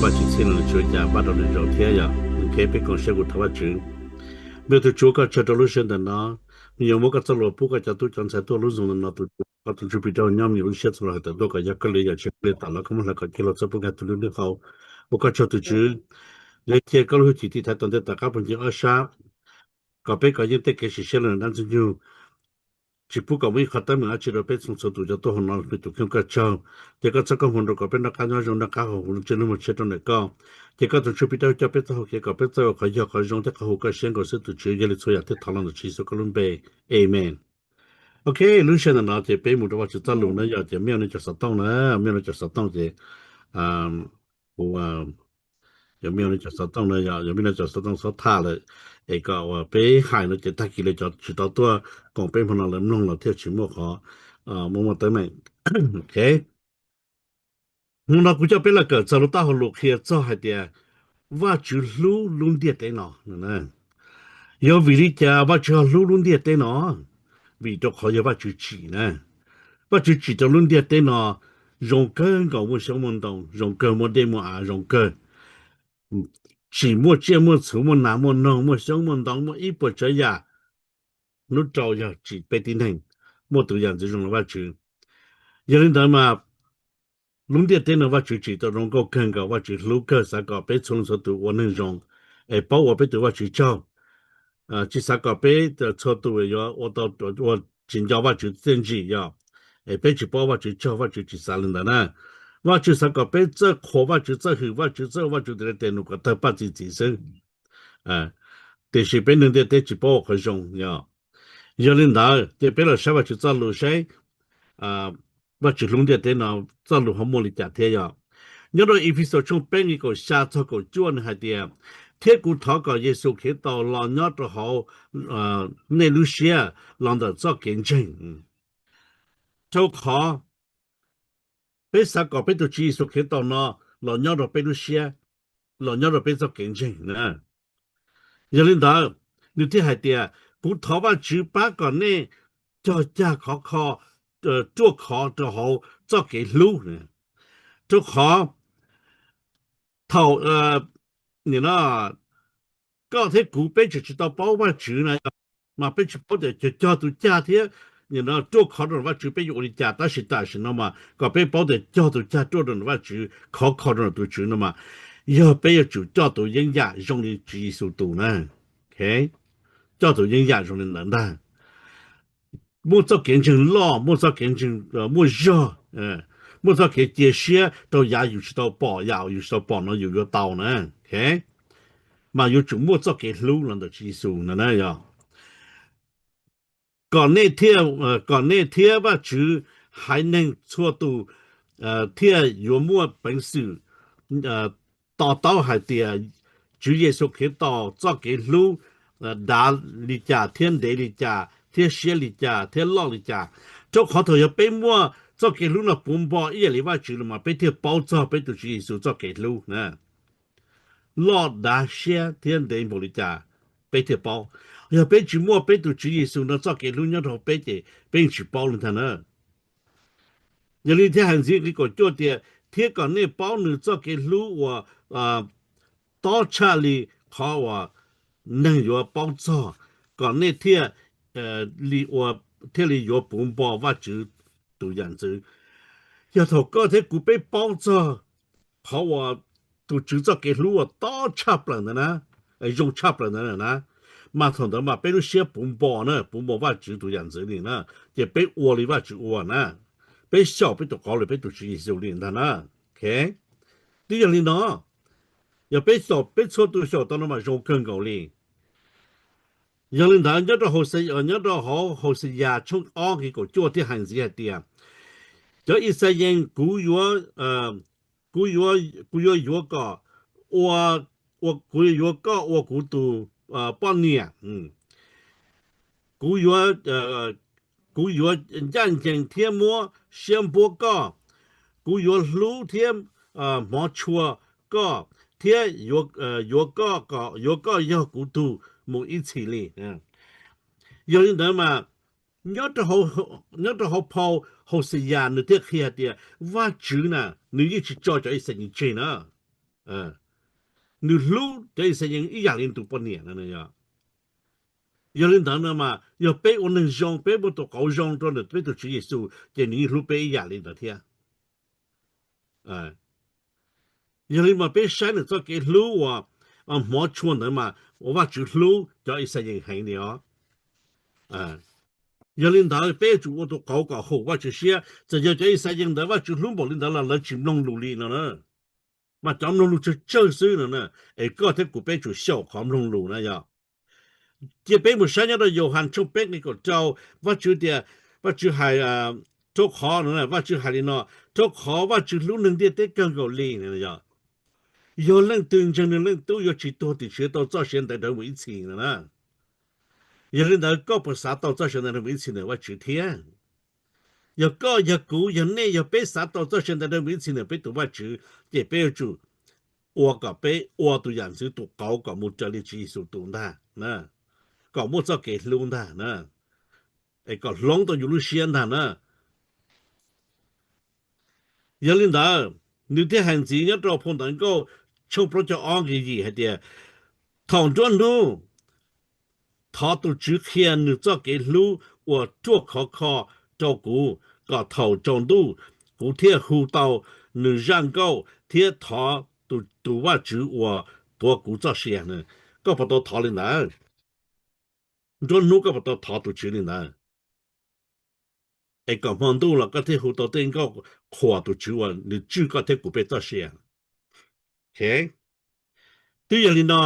Vajtswv txhij no nws tsis ua cas pab rau nws zaum thiab yom. Ok, peb koom siab kuv thov Vajtswv. Npawg tus Tswv, ua koj tsaug rau lub sij hawm ntawm no, nws yuav muab koj txoj lua pub koj cov tub cov ntxhais tuaj lub zoo ntawm no, tus Tswv, koj tus Ntsuj Plig rau nyob me nyuam lub siab txhua lub hais tawm tuaj kom yog koj li yam tsis koj li tom los koj muab hlawv kom cia los txog pub nkag tus lub ntuj hau. Ua koj tsaug tus Tswv, yog cia koj lub hwj chim tiv thaiv tom ntej tom qab puag ncig ob sab, kom peb kov yeej tej kev sim siab los ntawm dab Ntxwg Nyoog, tsis pub kom muaj ib qho teeb meem dab tsi rau peb txhua txhua tus cov tuaj hauv no, peb tus kheej koj tsaug. Ces koj txhawb koj hmoov rau kom peb noj qab nyob zoo, noj qab haus huv, ntsej lub muag tshiab rau ntawm koj. Ces koj tus Ntsuj Plig rau coj peb txoj hau kev kom peb txawj ua qhov yog qhov zoo thiab qhov huv koj siab nkaus xwb tus Tswv. Yog li txhua yam thiab thov los ntawm Tswv Yexus koj lub npe, amen. Ok, lub sij hawm ntawm no ces peb mus rau Vajtswv txoj lus na yom. Ces mej ua nej cov xov tooj na, mej ua nej cov xov tooj ces kuv, yog mej ua nej cov xov tooj na yom, yog mej ua nej cov xov tooj xob tham lawm es kom uas peb hais no ces tag kis lawv cov tsis tau tuaj koom peb hmo no lawv mloog los thiaj tsis muaj qhov muaj muaj teeb meem. Ok, hmo no kuv coj peb los kawm txog lub taub hau lus qhia txog hais tias Vajtswv hlub lub ntiaj teb no. Yog vim li cas Vajtswv ho hlub lub ntiaj teb no? Vim rau qhov yog Vajtswv tsim na. Vajtswv tsim rau lub ntiaj teb no zoo kawg nkaus, muaj xyoob muaj ntoo, zoo kawg muaj dej muaj av, zoo kawg, tsim muaj tsiaj muaj txhu, muaj nas muaj noog, muaj xyoob muaj ntoo, muaj ib puas tsav yam. Lub rau yog tsim peb tib neeg, muaj tus yam ntxwv zoo li Vajtswv. Yog li ntawd mas lub ntiaj teb no Vajtswv tsim tau zoo nkauj kawg nkaus, Vajtswv hlub kawg, xav kom peb txhua leej txhua tus ua neeg zoo es paub ua peb tus Vajtswv tsaug. Tsis xav kom peb txhua tus yuav ua tau ua tsis nco Vajtswv txiaj ntsim yog es peb tsis paub Vajtswv tsaug, Vajtswv tsis xav li ntawd na. Vajtswv xav kom peb txawj qhuas Vajtswv, txawj hwm Vajtswv, txawj ua Vajtswv tes, tes num kom tawg paj txi txiv xwb. Tiam sis peb neeg ntiaj teb tsis paub ua qhov zoo yog. Yog li ntawd ces peb los saib Vajtswv txoj lus saib Vajtswv hlub ntiaj teb no txoj lus ho muaj li cas thiab yog. Nyob rau Efexus tshooj peb nqe kaum xya txog kaum cuaj nws hais tias, thiab kuv thov kom Yexus Khetos los nyob rau hauv nej lub siab los ntawm txoj kev ntseeg. Rau qhov peb xav kom peb tus Tswv Yexus Khetos no los nyob rau peb lub siab, los nyob rau peb txoj kev ntseeg na. Yog li ntawd, nws thiaj hais tias, kuv thov Vajtswv pab kom nej cog cag khov kho, ruaj khov rau hauv txoj kev hlub. Rau qhov thaum koj thiab kuv peb tseem tsis tau paub Vajtswv na, mas peb tsis paub tias cog cog tus cag thiab ruaj khov rau Vajtswv peb yuav ua li cas. Tab sis tam sim no mas kom peb paub tias cog tus cag ruaj rau Vajtswv, khov kho rau tus Tswv no mas yog peb yuav tsum coj tus yeeb yam zoo li Tswv Yexus tus na. Coj tus yeeb yam zoo li ntawd ntag. Muaj txoj kev ntseeg loj, muaj txoj kev ntseeg muaj zog, muaj txoj kev cia siab rau yam yus tsis tau pom, yam yus tsis tau pom no yus yuav tau na. Mas yuav tsum muaj txoj kev hlub los ntawm Tswv Yexus no na yog. Kom nej thiab, kom nej thiab Vajtswv haiv neeg txhua tus thiaj yuav muaj peev xwm to taub hais tias Tswv Yexus Khetos txoj kev hlub dav li cas thiab ntev li cas thiab siab li cas thiab loj li cas. Rau qhov thaum yog peb muaj txoj kev hlub no puv npo ib yam li Vajtswv los mas peb thiaj paub txog peb tus Tswv Yexus txoj kev hlub na, loj dav siab thiab ntev npaum li cas peb thiaj paub. Yog peb tsis muaj peb tus Tswv Yexus no txoj kev hlub nyob rau peb ces peb yeej tsis paub li ntag na. Yog li thiaj hais ntxiv nqe kaum cuaj tias, thiab kom nej paub nws txoj kev hlub uas tob tshaj li qhov uas neeg yuav paub txog, kom nej thiaj li ua, thiaj li yuav puv npo Vajtswv tus yam ntxwv. Yog thaum koj thiab kuv peb paub txog qhov uas tus Tswv txoj kev hlub uas tob tshaj plaws ntawd na, zoo tshaj plaws ntawd na, mas thaum ntawd mas peb lub siab puv npo na, puv npo Vajtswv tus yam ntxwv li na, ces peb ua li Vajtswv ua na, peb xyaum peb tus qauv li peb tus Tswv Yexus li ntag na. Twb yog li no, yog peb xyaum, peb txhua tus xyaum tau no mas zoo kawg nkaus li. Yog li ntawd nyob rau, nyob rau hauv Hauxeyas tshooj ob nqe kaum cuaj thiaj hais ntxiv hais tias, cov Yixalayees, kuv yuav, kuv yuav, kuv yuav yuav koj ua, kuv yuav yuav koj ua kuv tus poj niam. Kuv yuav, kuv yuav ncaj ncees thiab muab siab npuab koj. Kuv yuav hlub thiab hmov tshua koj thiab yuav koj kom, yuav koj yog kuv tug mus ib txhis li. Yog li ntawd mas nyob rau hauv phau Hauxeyas nws thiaj qhia hais tias Vajtswv na, nws yeej tsis tso cov Yixalayees tseg na. Nws hlub cov Yixalayees ib yam li tus poj niam no yog. Yog li ntawd no mas yog peb ua neeg zoo, peb muaj tus qauv zoo rau ntawm peb tus Tswv Yexus, ces nws yeej hlub peb ib yam li ntawd thiab. Yog li mas peb saib nws txoj kev hlub uas hmov tshua ntawd mas ua Vajtswv hlub cov Yixalayees heev li os. Yog li ntawd peb yuav tsum ua tus qauv kom haum Vajtswv siab. Txawm yog cov Yixalayees ntawd Vajtswv hlub npaum li ntawd los lawv tsis mloog lus li no na. Mas cov mloog lus tsawg tsawg xwb no na, es koj thiab kuv peb tsum xyaum qhov mloog lus na yog. Cia peb mus saib nyob rau Yauhas tshooj peb nqe kaum rau, Vajtswv tias, Vajtswv hais rau qhov no, Vajtswv hais li no, rau qhov Vajtswv hlub neeg ntiaj teb kawg nkaus li no yog. Yog leej twg ntseeg nws leej tub yuav tsis tuag tiam sis tau txoj sia ntev dhawv mus ib txhis no na. Yog li ntawd koj puas xav tau txoj sia ntev dhawv mus ib txhis ntawm Vajtswv thiab? Yog koj, yog kuv, yog nej, yog peb xav tau txoj sia ntev dhawv mus ib txhis ntawm peb tus Vajtswv, ces peb yuav tsum ua kom peb ua tus yam ntxwv tus qauv kom mus raws li Tswv Yexus tus ntag, kom muaj txoj kev hlub ntag na, es kom hloov tau yus lub siab ntag na. Yog li ntawd, nws thiaj hais ntxiv nyob rau phau Ntawv Nkauj tshooj plaub caug ob nqe yim hais tias, thaum nruab hnub thov tus Tswv qhia nws txoj kev hlub uas ruaj khov kho rau kuv, kom thaum tsaus ntuj kuv thiaj hu tau nws zaj nkauj thiab thov tus Vajtswv uas tuav kuv txoj sia. Koj puas tau thov li ntawd? Nruab hnub koj puas tau thov tus Tswv li ntawd? Es kom hmo ntuj los koj thiaj hu tau tej nkauj qhuas tus Tswv uas nws tswj koj thiab kuv peb txoj sia. Twb yog li no,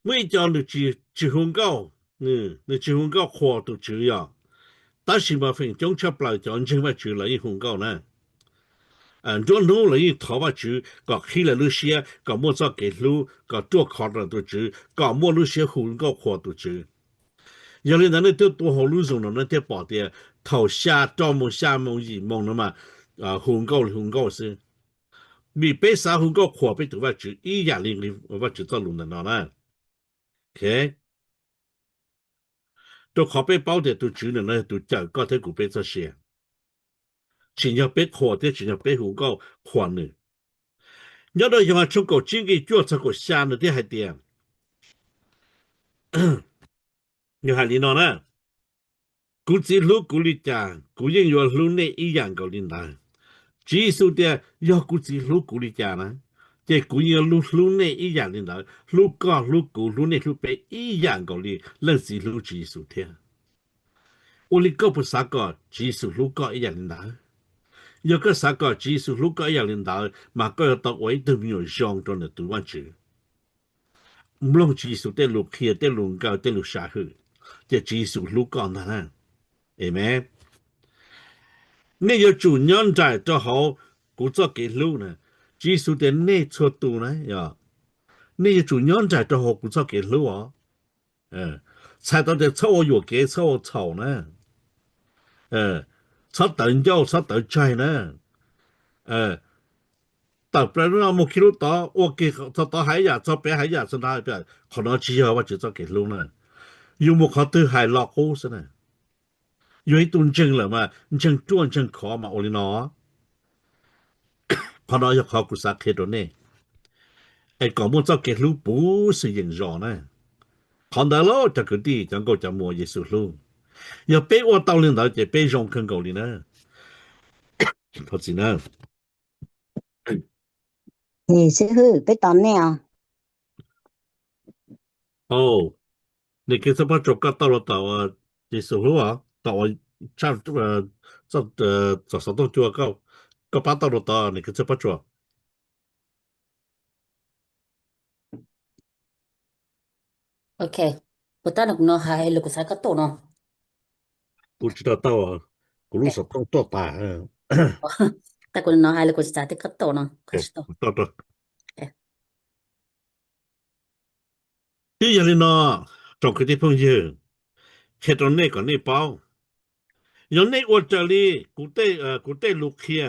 muaj ib co nws tsis hu nkauj, nws tsis hu nkauj qhuas tus Tswv yog, tab sis mas feem coob tshaj plaws cov ntseeg Vajtswv lawv yeej hu nkauj na. Nruab hnub lawv yeej thov Vajtswv kom qhib lawv lub siab, kom muaj txoj kev hlub, kom ruaj khov rau tus Tswv, kom muaj lub siab hu nkauj qhuas tus Tswv. Yog li ntawd nej twb tuaj hauv lub Zoom no nej thiaj pom tias thaum xya rau moos, xya moos yim moos no mas hu nkauj li hu nkauj xwb, vim peb xav hu nkauj qhuas peb tus Vajtswv ib yam li Vajtswv txoj lus ntawm no na. Rau qhov peb paub tias tus Tswv ntawm no yog tus cawm koj thiab kuv peb txoj sia, tsim nyog peb qhuas thiab tsim nyog peb hu nkauj qhuas nws. Nyob rau Yauhas tshooj kaum tsib nqe cuaj txog kaum xya nws thiaj hais tias, nws hais li no na, kuv Txiv hlub kuv li cas, kuv yeej yuav hlub nej ib yam nkaus li ntawd. Tswv Yexus tias yog kuv Txiv hlub kuv li cas na, ces kuv yeej yuav hlub nej ib yam li ntawd, hlub koj hlub kuv hlub nej hlub peb ib yam nkaus li Leej Txiv hlub Tswv Yexus thiab. Ua li koj puas xav kom Tswv Yexus hlub koj ib yam li ntawd? Yog koj xav kom Tswv Yexus hlub koj ib yam li ntawd mas koj yuav tau ua ib tug me nyuam zoo rau ntawm tus Vajtswv, mloog Tswv Yexus tej lus qhia, tej lus nkaw, tej lus sam hwm, ces Tswv Yexus hlub koj ntag na. Amees. Nej yuav tsum nyob nraim rau hauv kuv txoj kev hlub na. Tswv Yexus tias nej txhua tus na, nej yuav tsum nyob nraim rau hauv kuv txoj kev hlub os. Txhais tau tias txhob ua yuam kev, txhob ua txhaum na, txhob tawv ncauj, txhob tawv tsaig na. Tawm plaws lub no mus khi lub tod, ua ke txog tod hais yam, txog pem hais yam, txog nrad hais yam, qhov no tsis yog Vajtswv txoj kev hlub na. Yus mus qhov twg hais lo qub xwb na. Yus ib tug ntseeg lawm mas ntseeg ruaj ntseeg khov mas ua li no. Qhov no yog qhov kuv xav qhia rau nej, es kom muaj txoj kev hlub puv xwm yeem zos na. Qhov ntawd los cov kwv tij, cov nkauj cov muam Yexus hlub, yog peb ua tau li ntawd ces peb zoo kawg nkaus li na. Thov txim na. Xib hwb, peb tos nej os. Nws kev txhawb pob tsuas koj tau los tom Yexus hlub os, tom uas tshaj txoj xov tooj cua, koj pab tau los tom nws kev txhawb pob tsuas. Ok, puas tab no kuv no hais los kuv xav koj tau no? Kuv tsis tau tau, kuv lub xov tooj tuaj tas. Tab kuv no hais los kuv xav tias koj tau no. Twb yog li no, tsoom kwv tij phooj ywg, qhia rau nej kom nej paub, yog nej ua raws li kuv tej lus qhia,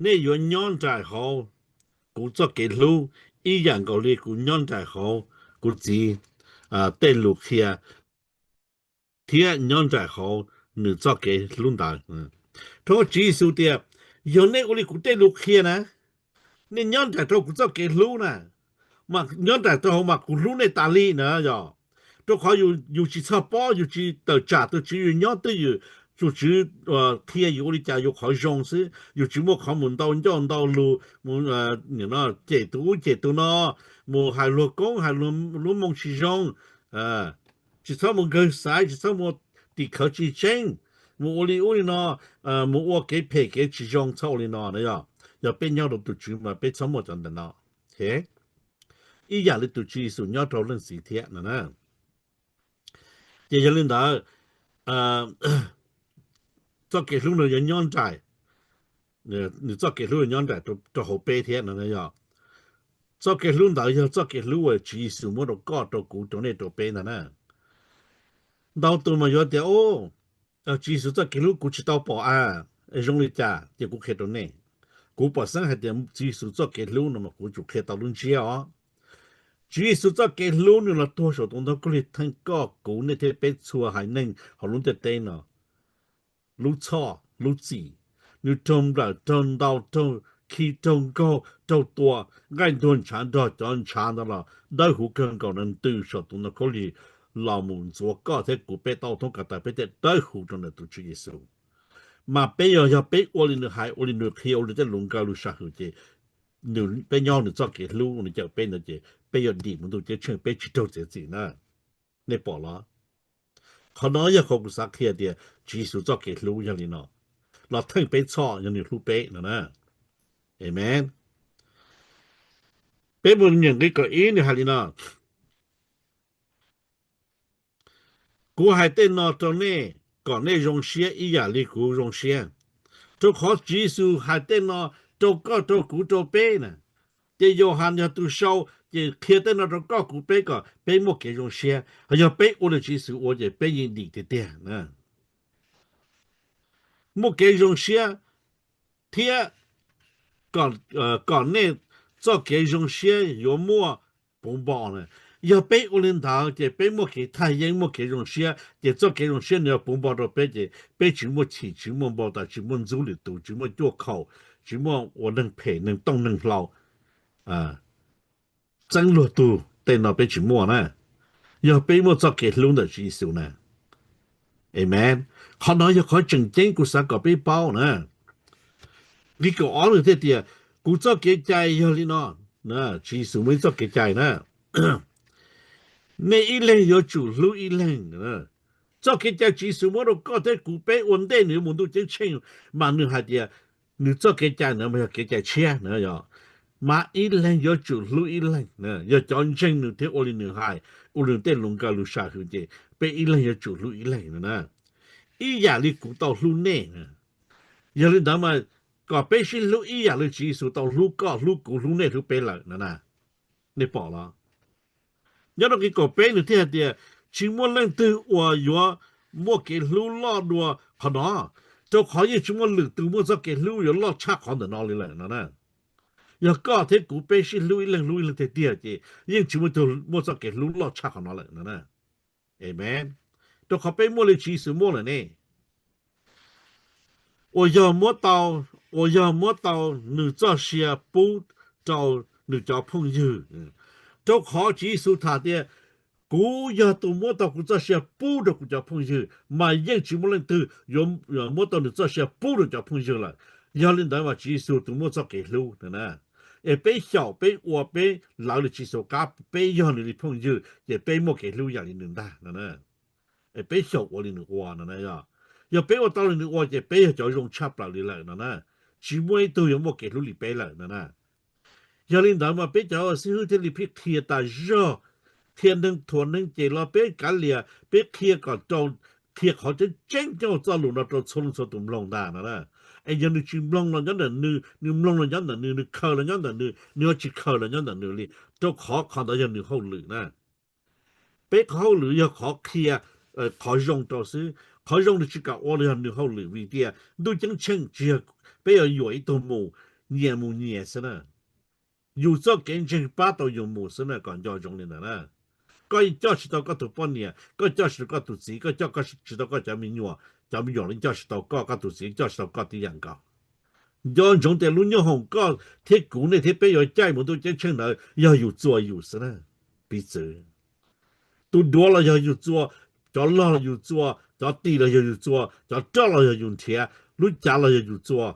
nej yuav nyob nraim hauv kuv txoj kev hlub ib yam nkaus li kuv nyob nraim hauv kuv txiv tej lus qhia thiab nyob nraim hauv nws txoj kev hlub ntawd. Rau qhov Tswv Yexus tias, yog nej ua li kuv tej lus qhia na, Nej nyob nraim rau kuv txoj kev hlub na, nyob nraim rau hauv mas kuv hlub nej tas li na yog. Rau qhov yus tsis txhoj pob, yus tsis tawm tsam tus Tswv, yus nyob twj ywm tus Tswv qhia yus ua li cas yus qhov zoo xwb, yus tsis muaj qhov mus ntau ncauj ntau lus, mus cem tus ub cem tus no, mus hais luag koob hais luag lub moo tsis zoo, tsis txhob mus nkawg xaiv, tsis txhob mus tim khawv tsis tseeb, mus ua li ub li no, mus ua kev phem kev tsis zoo, txhob ua li no na yog. Yog peb nyob rau tus Tswv mas peb txhob muaj cov ntawm no. Ib yam li tus Tswv Yexus nyob rau leej txiv thiab no na. Ces yog li ntawd, txoj kev hlub no yuav nyob nraim, nws txoj kev hlub yuav nyob nraim rau hauv peb thiab no yog. Txoj kev hlub ntawd yog txoj kev hlub uas Tswv Yexus muab rau koj rau kuv rau nej rau peb ntag na. Ntau tus mas yuav tias, Tswv Yexus txoj kev hlub kuv tsis tau pom a, zoo li cas ces kuv qhia rau nej. Kuv pom xeeb hais tias Tswv Yexus txoj kev hlub no mas kuv tsum qhia tau lub ntsiab os. Tswv Yexus txoj kev hlub nws los tuag saum tus ntug khaub lig theej koj kuv nej thiab peb txhua haiv neeg hauv lub ntiaj teb no. Lub txhoj lub txim, nws raug nplawm raug ntaus raug khi raug nkaug raug tua, nqaij ntuag ntshav nrog cov ntshav ntawd los dawb huv kawg nkaus no ntws saum tus ntug khaub lig los mus ntxuav koj thiab kuv peb tau thoob kas tas peb thiaj dawb huv rau ntawm tus Tswv Yexus. Mas peb yog, yog peb ua li nws hais, ua li nws qhia, ua li tej lus nkawd lus sam hwm ces nws, peb nyob nws txoj kev hlub nws cawm peb ntawd ces peb yuav dim mus ntuj ceeb tsheej, peb tsis raug txiav txim na. Nej pom los? Qhov no yog qhov kuv xav qhia tias Tswv Yexus txoj kev hlub yog li no, los theej peb txhoj yog nws hlub peb no na. Amen. Peb mus nyeem nqe kaum ib nws hais li no: Kuv hais tej no rau nej kom nej zoo siab ib yam li kuv zoo siab. Rau qhov Tswv Yexus hais tej no rau koj rau kuv rau peb na. Ces Yauhas yog tus sau ces qhia tej no rau koj kuv peb kom peb muaj kev zoo siab. Yog peb ua li Tswv Yexus ua ces peb yeej dim tiag tiag na. Muaj kev zoo siab thiab kom nej txoj kev zoo siab yuav muaj puv npo na. Yog peb ua li ntawd ces peb muaj kev thaj yeeb, muaj kev zoo siab, ces txoj kev zoo siab nws yuav puv npo rau peb ces peb tsis muaj chim, tsis muaj npau taws, tsis muaj ntxub lwm tus, tsis muaj cuaj khaum, tsis muaj ua neeg phem neeg tooj neeg hlau, txeeb luag tug, tej no peb tsis muaj na. Yog peb muaj txoj kev hlub ntawm Tswv Yexus na. Amen. Qhov no yog qhov tseem ceeb kuv xav kom peb paub na. Nqe kaum ob nws thiaj tias, kuv txoj kev cai yog li no. Tswv Yexus muaj ib txoj kev cai na. Nej ib leeg yuav tsum hlub ib leeg. Txoj kev cai Tswv Yexus muab rau koj thiab kuv peb ua ntej nws yuav mus ntuj ceeb tsheej, mas nws hais tias nws txoj kev cai ntawd mas yog kev cai tshiab na yog. Mas ib leeg yuav tsum hlub ib leeg, yog cov ntseeg nws thiab ua li nws hais, ua li nws tej lus nkawd lus sam hwm ces peb ib leeg yuav tsum hlub ib leeg na. Ib yam li kuv tau hlub nej. Yog li ntawd mas kom peb sib hlub ib yam li Tswv Yexus tau hlub koj, hlub kuv, hlub nej, hlub peb lawm na. Nej pom los? Nyob rau nqe kaum peb nws thiaj hais tias, tsis muaj leej twg uas yuav muaj kev hlub loj dua qhov no, rau qhov yeej tsis muaj lwm tus muaj txoj kev hlub yuav loj tshaj qhov ntawm no li lawm no na. Yog koj thiab kuv peb sib hlub ib leeg hlub ib leeg tiag tiag ces yeej tsis muaj tug muaj txoj kev hlub loj tshaj qhov no lawm no na. Amen. Rau qhov peb muaj li Tswv Yexus muaj lawm ne. Uas yog muab tau, uas yog muab tau nws txoj sia pub rau nws cov phooj ywg. Rau qhov Tswv Yexus tham tias, kuv yog tus muab tau kuv txoj sia pub rau kuv cov phooj ywg, mas yeej tsis muaj leej twg yuav muab tau nws txoj sia pub rau cov phooj ywg lawm. Yog li ntawd mas Tswv Yexus tus muaj txoj kev hlub na. Es peb xyaum peb ua peb lawv li Tswv Yexus qab, peb yog nws li phooj ywg ces peb muaj kev hlub yam li nws ntag no. Es peb xyaum ua li nws ua no. Yog peb ua tau li nws ua ces peb yog cov zoo tshaj plaws li lawm no na. Tsis muaj ib tug yuav muaj kev hlub li peb lawm no na. Yog li ntawd mas peb cov xib hwb thiaj li pheej qhia tas zog, qhia neeg thuam neeg cem los peb kav liam, peb qhia kom rau, qhia qhov tseeb tseeb nyob hauv txoj lus no rau txhua leej txhua tus mloog ntag no na. Es yog nws tsis mloog los nyob ntawm nws, nws mloog los nyob ntawm nws, nws khaws los nyob ntawm nws, nws ho tsis khaws los nyob ntawm nws li, rau qhov qhov ntawd yog nws hauj lwm na. Peb qhov hauj lwm yog qhov qhia qhov zoo rau xwb, qhov zoo nws tsis kam ua los yog nws hauj lwm vim tias ntuj ceeb tsheej tsis yog peb yuav yuam ib tug mus, nyias mus nyias xwb na. Yus txoj kev ntseeg pab tau yus mus xwb na kom nco ntsoov li ntawd na. Koj yeej coj tsis tau koj tus poj niam, koj coj tsis tau koj tus txiv, koj coj tsis tau koj cov me nyuam, cov me nyuam los coj tsis tau koj, koj tus txiv coj tsis tau koj tib yam nkaus. Nco ntsoov tias lub nyooj hoom koj thiab kuv, nej thiab peb yuav caij mus ntuj ceeb tsheej ntawd yog yus txuas yus xwb na. Piv txwv, tus duav los yog yus txuas, cov log los yus txuas, cov tis los yog yus txuas, cov roj los yog yus nrhiav, lub cav los yog yus txuas,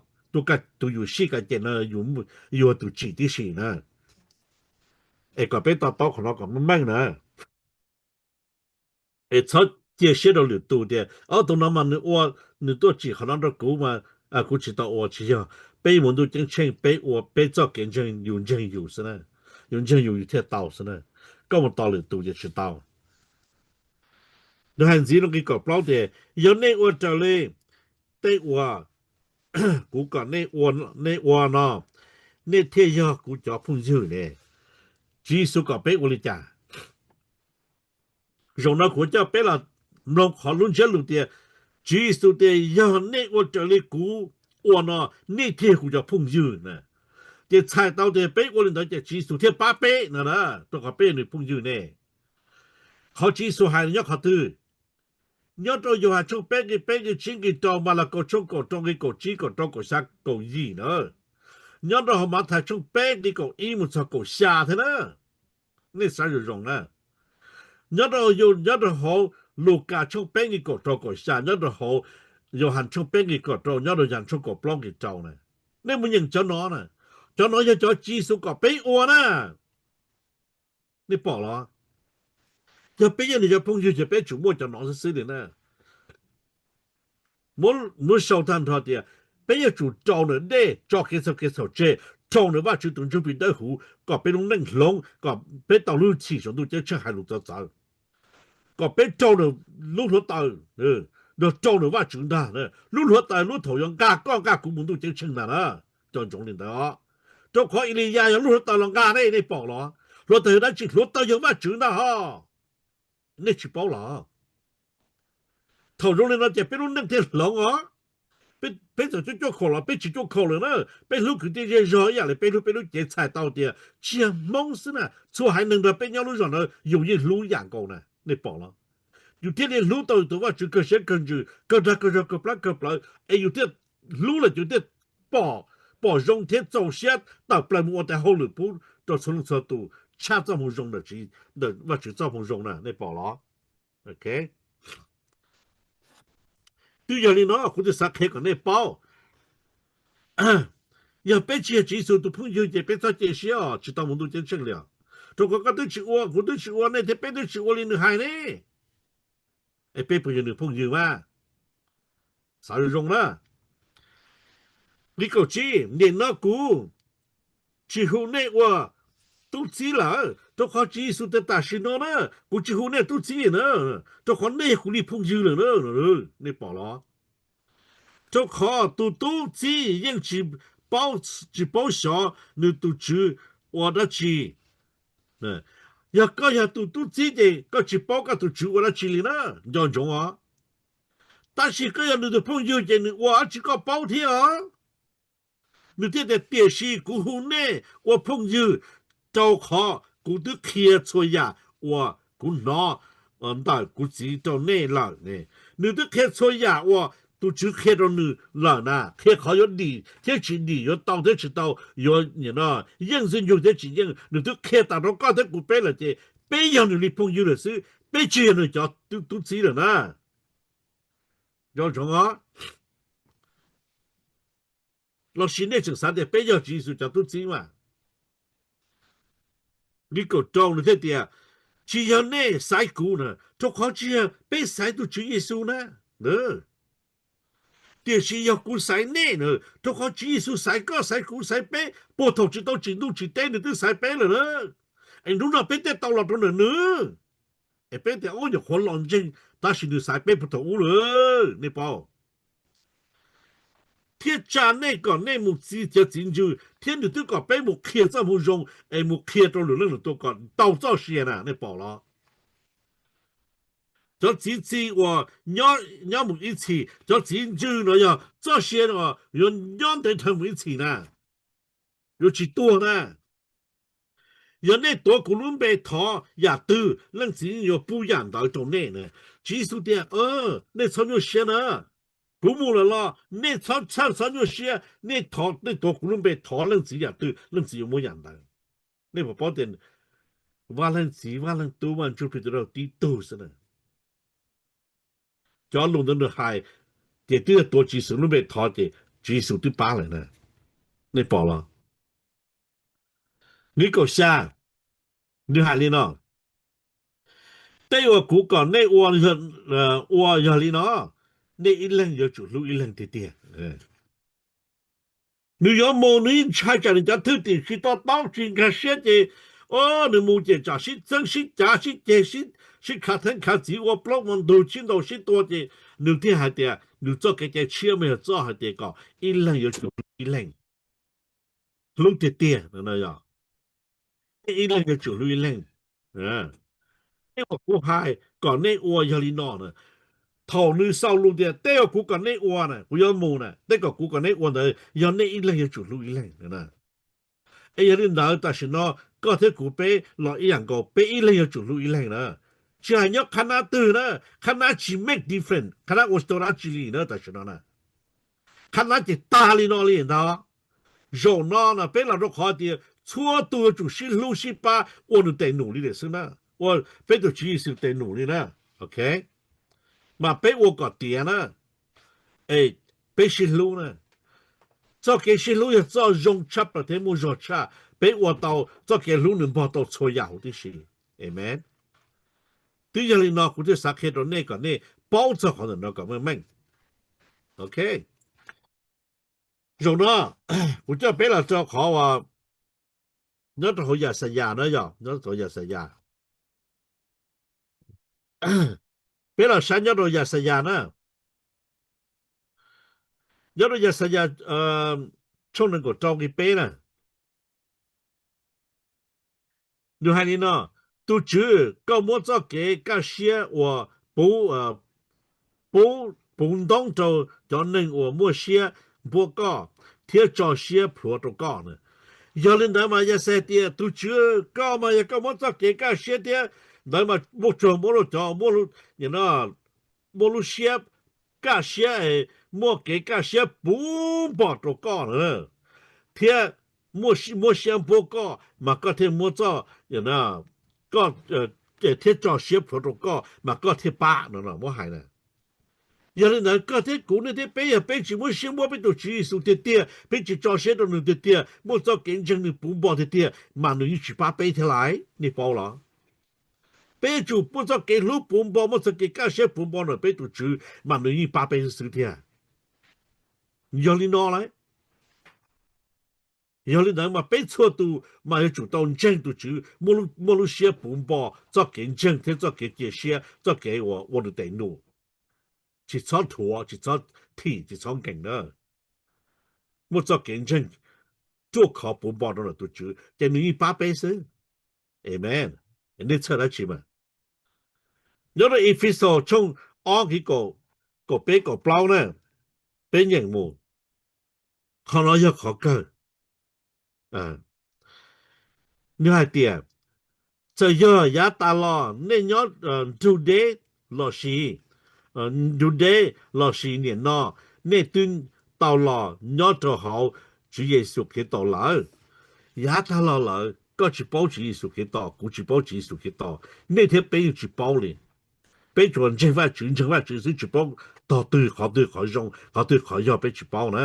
tus yus sij kav cem no yus yog tus tsim tib si na. Es kom peb to taub qhov no kom meej meej na. Es txhob cia siab rau lwm tus tias, o, tus no mas nws ua, nws tuaj tsim qhov no rau kuv mas kuv tsis tau ua. Tsis yog. Peb mus ntuj ceeb tsheej peb ua peb txoj kev ntseeg, yus ntseeg yus xwb na. Yus ntseeg yus, yus thiaj tau xwb na. Koj mus tos lwm tus ces tsis tau. Nws hais ntxiv rau nqi kaum plaub tias, yog nej ua raws li tej uas kuv kom nej ua no, nej thiaj yog kuv cov phooj ywg ne. Tswv Yexus kom peb ua li cas? Zaum no kuv coj peb los mloog qhov lub ntsiab lus tias, Tswv Yexus tias yog nej ua raws li kuv ua no, nej thiaj yog kuv cov phooj ywg na. Ces txhais tau tias peb ua li ntawd ces Tswv Yexus thiaj pab peb no na, rau qhov peb yog nws phooj ywg ne. Qhov Tswv Yexus hais nyob qhov twg? Nyob rau Yauhas tshooj peb nqi peb nqi tsib nqi rau, Malakaus tshooj kaum rau nqi kaum tsib kaum rau kaum xya kaum yim na. Nyob rau hauv Mathais tshooj peb nqi kaum ib mus txog kaum xya thiab na. Nej xav zoo zoo na. Nyob rau, nyob rau hauv Lukas tshooj peb nqi kaum rau kaum xya, nyob rau hauv Yauhas tshooj peb nqi kaum rau, nyob rau Yauhas tshooj kaum plaub nqi rau na. Nej mus nyeem cov no na. Cov no yog cov Tswv Yexus kom peb ua na. Nej pom los? Yog peb yog nws cov phooj ywg ces peb tsum muaj cov no xwb xwb li na. Muab sau tag nrho tias peb yuav tsum rau nws dej tso kev txhaum kev txhaum tseg, rau nws Vajtswv tus Ntsuj Plig Dawb Huv kom peb lub neej hloov, kom peb tau lub hwj chim saum ntuj ceeb tsheej hais lus txawv txawv, kom peb rau nws lub hluav taws, rau nws Vajtswv ntag. Lub hluav taws lub thaum yuav nqa koj nqa kuv mus ntuj ceeb tsheej ntag na. Nco ntsoov li ntawd os. Rau qhov Eliyas yog lub hluav taws los nqa nej, nej pom los? Hluav taws yog dab tsi? Hluav taws yog Vajtswv ntag hos. Nej tsis paub los? Thaum zoo li no ces peb lub neej thiaj hloov os. Peb txawm cuaj cuaj khaum los peb tsis cuaj khaum lawm na. Peb hlub kwv tij zej zog ib yam li peb hlub peb lub cev, txhais tau tias tsis yog Hmoob xwb na, txhua haiv neeg nrog peb nyob lub zos ntawd yus yeej hlub yam nkaus na, nej pom los? Yus thiaj li hlub tau yus tus Vajtswv kawg siab kawg ntsws, kawg dag kawg zog, kawg plab kawg plawv, es yus thiaj hlub lawm yus thiaj pom, pom zoo thiab txaus siab tawm plaws mus ua tes hauj lwm pub rau txhua leej txhua tus tshaj txoj moo zoo ntawm Vajtswv txoj moo zoo na, nej pom los? Twb yog li no kuv thiaj xav qhia kom nej paub, yog peb tsis yog Tswv Yexus tus phooj ywg ces peb txhob cia siab os, tsis tau mus ntuj ceeb tsheej li os. Rau qhov koj twb tsis ua, kuv twb tsis ua, nej thiab peb twb tsis ua li nws hais ne. Es peb puas yog nws phooj ywg mas? Xav zoo zoo na. Nqi kaum tsib, nim no kuv tsis hu nej ua tub txib lawm, rau qhov Tswv Yexus tias tam sim no na, kuv tsis hu nej tub txib na, rau qhov nej yog kuv li phooj ywg lawm na. Nej pom los? Rau qhov tus tub txib yeej tsis paub xyov nws tus tswv ua dab tsi. Yog koj yog tus tub txib ces koj tsis paub koj tus tswv ua dab tsi li na, nco ntsoov os. Tab sis koj yog nws tus phooj ywg ces nws ua dab tsi koj paub thiab os. Nws thiaj tias, tiam sis kuv hu nej ua phooj ywg, rau qhov kuv twb qhia txhua yam uas kuv hnov ntawm kuv txiv rau nej lawm. Nws twb qhia txhua yam uas tus tswv qhia rau nws lawm na, qhia qhov yuav dim thiab tsis dim, yuav tau thiab tsis tau, yuav yeej txwj ncuag thiab tsis yeej, nws twb qhia tas rau koj thiab kuv peb lawm ces peb yog nws li phooj ywg lawm xwb, peb tsis yog nws cov tub txib lawm na. Nco ntsoov os. Los sis nej tseem xav tias peb yog Tswv Yexus cov tub txib mas? Nqi kaum rau nws thiaj tias, tsis yog nej xaiv kuv na, rau qhov tsis yog peb xaiv tus Tswv Yexus na. Tiam sis yog kuv xaiv nej na, rau qhov Tswv Yexus xaiv koj, xaiv kuv, xaiv peb, puag thaum tsis tau tsim ntuj tsim teb nws twb xaiv peb lawm na. Es hnub no peb thiaj tau los rau ntawm nws. Es peb tias, ub, nyuam qhuav los ntseeg tab sis nws xaiv peb puag thaum ub lawm, nej paub. Thiaj tsa nej kom nej mus txi cov txiv ntsws, thiab nws twb kom peb mus qhia txoj moo zoo es mus qhia rau lwm leej lwm tus kom tau txoj sia na, nej pom los? Cov txiv txi uas nyob mus ib txhis, cov txiv ntsws no yog txoj sia uas yuav nyob ntev dhawv mus ib txhis na, yuav tsis tuag na. Yog nej tuav kuv lub npe thov yam twg, leej txiv yuav pub yam ntawd rau nej na. Tswv Yexus tias, nej txhob nyuaj siab na. Kuv mus lawm los nej txhob txhawj txhob nyuaj siab, nej thov, nej tuav kuv lub npe thov leej txiv yam twg leej txiv yuav muab yam ntawd. Nej puas paub tias Vaj Leej Txiv, Vaj Leej Tub, Vaj Ntsuj Plig tus rau tib tug xwb na. Cov lus ntawd nws hais ces twb yog tuav Tswv Yexus lub npe thov ces Tswv Yexus twb pab lawm na. Nej pom los? Nqe kaum xya, nws hais li no: Tej uas kuv kom nej ua, ua yog li no, nej ib leeg yuav tsum hlub ib leeg tiag tiag. Nws yuav mus nws yeej ntshai tsam nws cov thwj tim tsis to taub tsis nkag siab ces, o, nws mus ces tsam sib txeeb sib cav sib ceg, sib khav theeb khav txiv, ua plaub ua ntug sib ntaus sib tua ces nws thiaj hais tias nws txoj kev cai tshiab mas yog txoj hais tias kom ib leeg yuav tsum hlub ib leeg, hlub tiag tiag no yog ib leeg yuav tsum hlub ib leeg. Tej uas kuv hais kom nej ua yog li no na. Thaum nws xaus lus tias tej uas kuv kom nej ua na, kuv yuav mus na, tej kom kuv kom nej ua ntawd yog nej ib leeg yuav tsum hlub ib leeg. Es yog li ntawd tam sim no koj thiab kuv peb los ib yam nkaus, peb ib leeg yuav tsum hlub ib leeg na. Tsis hais nyob qhab nab twg na, qhab nab tsis make difference, qhab nab ua tsis tau dab tsi li na tam sim no na. Qhab nab ces tag li no li ntag. Zaum no na peb los rau qhov tias txhua tus yuav tsum sib hlub sib pab ua nws tes num li lawm xwb na, ua peb tus Tswv Yexus tes num li na. Ok, mas peb ua kom tiav na, es peb sib hlub na. Txoj kev sib hlub yog txoj zoo tshaj plaws thiab muaj zog tshaj. Peb ua tau txoj kev hlub nws npog tau txhua yam huv tib si. Amen. Twb yog li no kuv thiaj xav qhia rau nej kom nej paub txog qhov ntawm no kom meej meej. Ok, zaum no kuv coj peb los rau qhov uas nyob rau hauv Yaxayas na, yog nyob rau Yaxayas. Peb los saib nyob rau Yaxayas na. Nyob rau Yaxayas tshooj nees nkaum rau nqe peb na, nws hais li no: Tus Tswv, koj muab txoj kev kaj siab uas puv, puv ntoob rau cov neeg uas muaj siab npuab koj thiab tso siab plhuav rau koj na. Yog li ntawd mas Yaxayas tias, tus Tswv, koj mas yog koj muab txoj kev kaj siab thiab ntawd mas muaj tsuag muab rau cov muaj lub siab kaj siab, muaj kev kaj siab puv npo rau koj na, thiab muaj siab npuab koj mas koj thiaj muab txoj, koj thiab tso siab plhuav rau koj mas koj thiaj pab no muab hais na. Yog li ntawd koj thiab kuv, nej thiab peb, yog peb tsis muab siab npuab peb tus Tswv Yexus tiag tiag, peb tsis tso siab rau nws tiag tiag, muaj txoj kev ntseeg nws puv npo tiag tiag mas nws yeej tsis pab peb thiab lauj, nej paub los? Peb yuav tsum muaj txoj kev hlub puv npo, muaj txoj kev kaj siab puv npo ntawm peb tus Tswv mas nws yeej pab peb xwb xwb thiab. Yog li no lauj, yog li ntawd mas peb txhua tus mas yuav tsum tau ntseeg tus Tswv, muaj lub siab puv npo, txoj kev ntseeg thiab txoj kev cia siab, txoj kev uas ua nws tes num, tsis txhob dhuav, tsis txhob thim, tsis txhob nkees na. Muaj txoj kev ntseeg ruaj khov puv npo rau ntawm tus Tswv ces nws yeej pab peb xwb. Amen. Nej txhawj dab tsi mas? Nyob rau Efexus tshooj ob nqe kaum peb kaum plaub na, peb nyeem mus. Qhov no yog qhov kawg. Nws hais tias, txawm yog yav tas los nej nyob nrug deb lossis, nrug deb lossis nim no nej twb tau los nyob rau hauv Tswv Yexus Khetos lawm. Yav tag los lawm, koj tsis paub Tswv Yexus Khetos, kuv tsis paub Tswv Yexus Khetos, nej thiab peb yeej tsis paub li. Peb tsuas ntseeg Vajtswv, ntseeg Vajtswv xwb, tsis paub tog twg qhov twg qhov zoo, qhov twg qhov yog peb tsis paub na.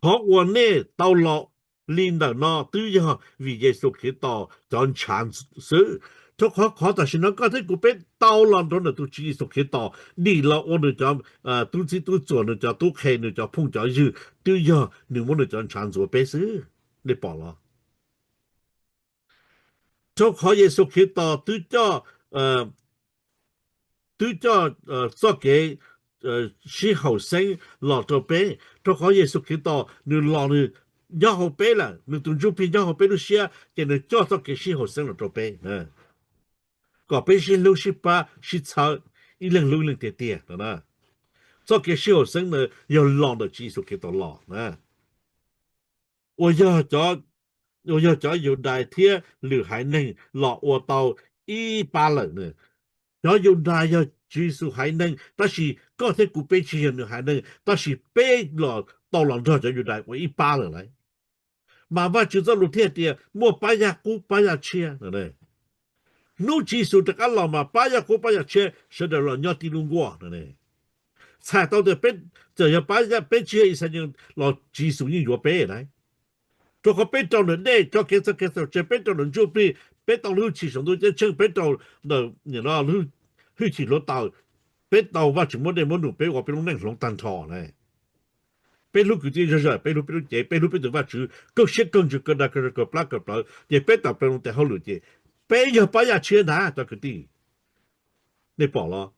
Qhov uas nej tau los li ntawm no twb yog vim Yexus Khetos cov ntshav xwb. Rau qhov qhov tam sim no koj thiab kuv peb tau los nrog ntawm tus Tswv Yexus Khetos, dim los ua nws cov tub txib tub txuas, nws cov tub qhe, nws cov phooj cov ywg, twb yog nws muab nws cov ntshav ntxuav peb xwb. Nej pom los? Rau qhov Yexus Khetos twb coj, twb coj txoj kev sib haum xeeb los rau peb. Rau qhov Yexus Khetos nws los nws nyob hauv peb lawm, nws tus Ntsuj Plig nyob hauv peb lub siab, ces nws coj txoj kev sib haum xeeb los rau peb, kom peb sib hlub sib pab sib txhawb, ib leeg hlub ib leeg tiag tiag no. Txoj kev sib haum xeeb ntawd yog los ntawm Tswv Yexus Khetos los na. Uas yog cov Yudais thiab lwm haiv neeg los ua tau ib pab lawm na. Cov Yudais yog Tswv Yexus haiv neeg, tab sis koj thiab kuv peb tsis yog nws haiv neeg, tab sis peb los tau los nrog cov Yudais ua ib pab lawm lauj. Mas Vajtswv txoj lus thiaj tias muaj pab yaj qub pab yaj tshiab no. Hnub Tswv Yexus rov qab los mas pab yaj qub pab yaj tshiab sawv daws los nyob tib lub nkuaj no. Txhais tau tias peb, txawm yog pab yaj, peb tsis yog Ixayees los Tswv Yexus yeej yuav peb lauj. Rau qhov peb raug ntawm dej, tso kev txog kev txhaum tseg, peb raug ntawm ntsuj plig, peb tau lub hwj chim saum ntuj ceeb tsheej, peb raug ntawm hwj chim hluav taws, peb tau Vajtswv muab dej muab num peb ua peb lub neej hloov tag nrho na. Peb hlub kwv tij zej zog, peb hlub peb lub cev, peb hlub peb tus Vajtswv, kawg siab kawg ntsws kawg dag kawg kawg plab kawg plawv, ces peb tau plaws loo tes hauj lwm ces peb yog pab yaj tshiab ntag cov kwv tij. Nej pom los?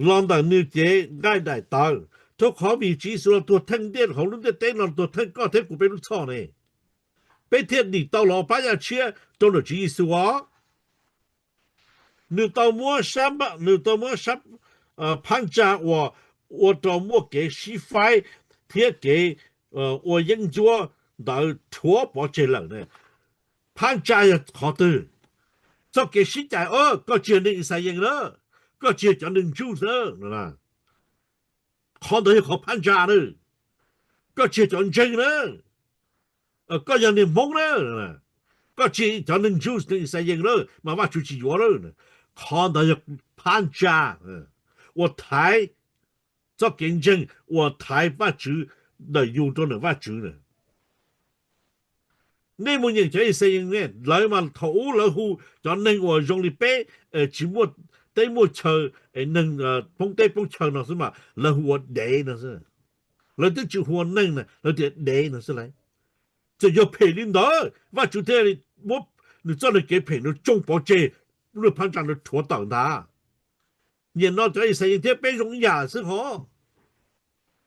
Los ntawm nws cev nqaij daim tawv, rau qhov vim Tswv Yexus los tuag theej ntiaj hauv lub ntiaj teb no, tuag theej koj thiab kuv peb lub txhoj ne, peb thiaj dim tau los pab yaj tshiab rau ntawm Tswv Yexus os. Nws tau muab sab, nws tau muab sab phab ntsa uas ua rau muaj kev sib faib thiab kev ua yeeb ncuab ntawd rhuav pov tseg lawm. Phab ntsa yog qhov twg? Txoj kev sib cais, koj tsis yog neeg Ixayees na, koj tsis yog cov neeg Jews na. Qhov ntawd yog qhov phab ntsa na. Koj tsis yog cov ntseeg na, koj yog niag Hmoob na, koj tsis yog cov neeg Jews neeg Ixayees na mas Vajtswv tsis yuav na. Qhov ntawd yog phab ntsa uas thaiv txoj kev ntseeg, uas thaiv Vajtswv ntawm yus rau ntawm Vajtswv na. Nej mus nyeem cov Ixayees ne, lawv mas thaum ub lawv hu cov neeg uas zoo li peb, tsis muaj teb muaj chaw, neeg poob teb poob chaw no xwb mas lawv hu ua dev no xwb. Lawv twb tsis hu ua neeg na, lawv tias dev no xwb lauj. Txawm yog phem li ntawd Vajtswv thiaj li muab nws txoj kev phem no tsoo pov tseg, lub phab ntsa no rhuav tawm ntag. Nim no cov Ixayees thiab peb zoo ib yam xwb hos,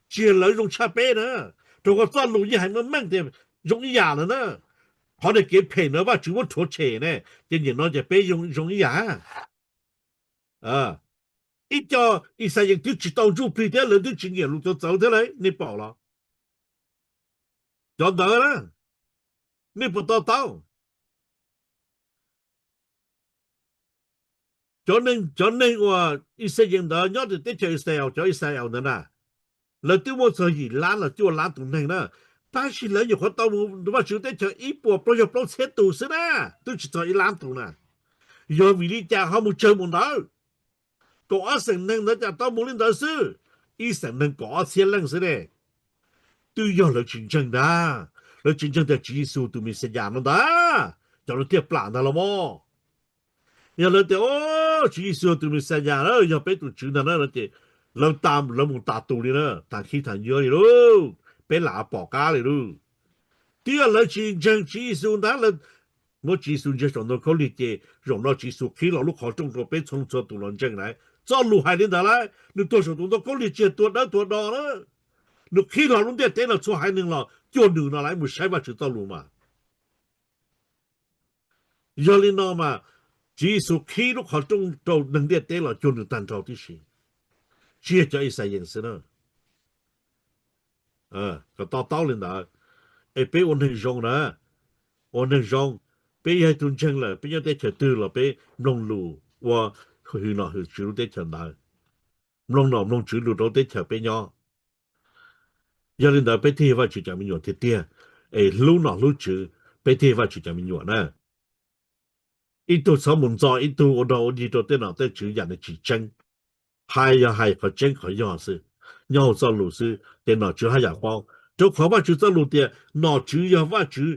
tsis yog lawv zoo tshaj peb na, rau qhov txoj lus yeej hais meej meej tias zoo ib yam lawm na. Qhov niag kev phem no Vajtswv muab rhuav tshem ne, ces nim no ces peb zoo ib yam. Ib co Ixayees twb tsis tau ntsuj plig thiab lawv twb tsis nyiam lus txawv txawv thiab lauj, nej pom los? Cov ntawd na, nej puas to taub? Cov neeg uas Ixayees ntawd nyob rau teb chaws Israel, cov Israel ntawd na, lawv twb muaj txog yim lab los cuaj lab tus neeg na, tab sis lawv nyuam qhuav tau mus Vajtswv teb chaws ib puas plaub caug plaub txhiab tus xwb na, twb tsis txog ib lab tus na. Yog vim li cas ho mus tsawg mus ntawd? Kaum ob xeem neeg ntawd cas tau mus li ntawd xwb, ib xeem neeg kaum ob txhiab leej xwb ne. Twb yog lawv tsis ntseeg ntag, lawv tsis ntseeg tias Tswv Yexus tus Mexiyas no ntag, cov lawv thiaj plam ntag los mas. Yog lawv tias, o, Tswv Yexus tus Mexiyas na yog peb tus tswv ntag na, ces lawv tas, lawv mus tas tus li na, tas khib tas ncuab li lauj, peb lam pom qab li lauj. Twb yog lawv tsis ntseeg Tswv Yexus ntag, lawv muab Tswv Yexus ntsia saum ntoo khaub lig ces zaum no Tswv Yexus qhib los lub qhov rooj rau peb txhua leej txhua tus los ntseeg lauj. Txoj lus hais li ntawd lauj, nws tuag saum tus ntoo khaub lig tsis yog tuag dawb tuag do na, nws qhib los lub ntiaj teb no txhua haiv neeg los cuag nws no lauj, mus saib Vajtswv txoj lus mas. Yog li no mas Tswv Yexus qhib lub qhov rooj rau neeg ntiaj teb los cuag nws tag nrho tib si, tsis yog cov Ixayees xwb na. Kom to taub li ntawd, es peb ua neeg zoo na, ua neeg zoo, peb yog ib tug ntseeg lawm, peb nyob teb chaws twg los peb mloog lus ua hwm nom hwm tswv lub teb chaws ntawd, mloog nom mloog tswv lus rau lub teb chaws peb nyob. Yog li ntawd peb thiaj yog Vajtswv cov me nyuam tiag tiag, es hlub nom hlub tswv, peb thiaj yog Vajtswv cov me nyuam na. Ib tug txhob mus ntxo ib tug ua dog ua dig rau tej nom tej tswv yam nws tsis tseeb. Hais yog hais qhov tseeb qhov yog xwb, nyob hauv txoj lus xwb ces nom tswv haj yam paub, rau qhov Vajtswv txoj lus tias nom tswv yog Vajtswv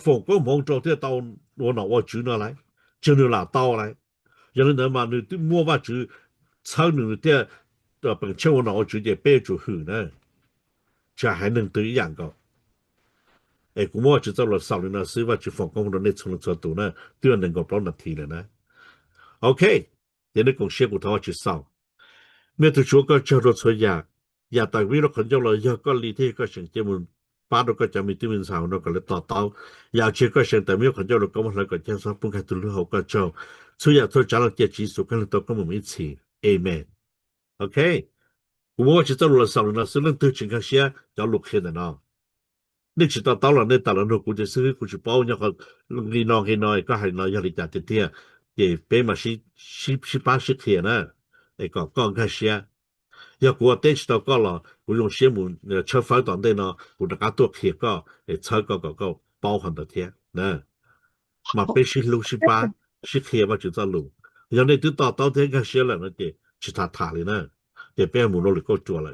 foom koob hmoov rau thiaj tau ua nom ua tswv no lauj, tsis yog nws lam tau lauj. Yog li ntawd mas nws twb muaj Vajtswv txhawb nws, nws thiaj peem tsheej ua nom ua tswv ces peb yuav tsum hwm na, tsis hais neeg twg ib yam nkaus. Es kuv muab Vajtswv txoj lus xaus li no xwb, Vajtswv foom koob hmoov rau nej txhua leej txhua tus na, twb yog nees nkaum plaub nas this lawm na. Ok, ces nej koom siab kuv thov Vajtswv xaus. Me tug Tswv, koj tsaug rau txhua yam, yam tawm vib lub qhov ncauj los yog koj li thiab yog koj seem cia mus pab rau koj cov me tub me ntxhais no kom lawv to taub. Yam tsis yog koj seem tawm vib lub qhov ncauj los koj muab hlawv kom caj xob pub nkag tus lub hauv koj tsaug. Txhua yam txhua tsav los cia Tswv Yexus koj leej tau koj mus ib txhis. Amen. Ok. Kuv muab Vajtswv txoj lus los xaus li no xwb, leej twg tsis nkag siab cov lus qhia ntawm no, nej tsis to taub los nej tawm los nug kuv ces xib hwb, kuv tsis paub nyob qhov nqi no nqi no koj hais no yog li cas tiag tiag. ces peb mam sib pab sib qhia na, es kom koj nkag siab. Yog kuv ua teb tsis tau koj los kuv zoo siab mus tshawb fawb tom ntej no kuv rov qab tuaj qhia koj es txhawb koj kom koj paub qhov ntawd thiab. Mas peb sib hlub sib pab, sib qhia Vajtswv txoj lus. Yog nej twb to taub thiab nkag siab lawm no ces tsis tham tham li na, ces peb mus rau lwm kauj ruam lawm.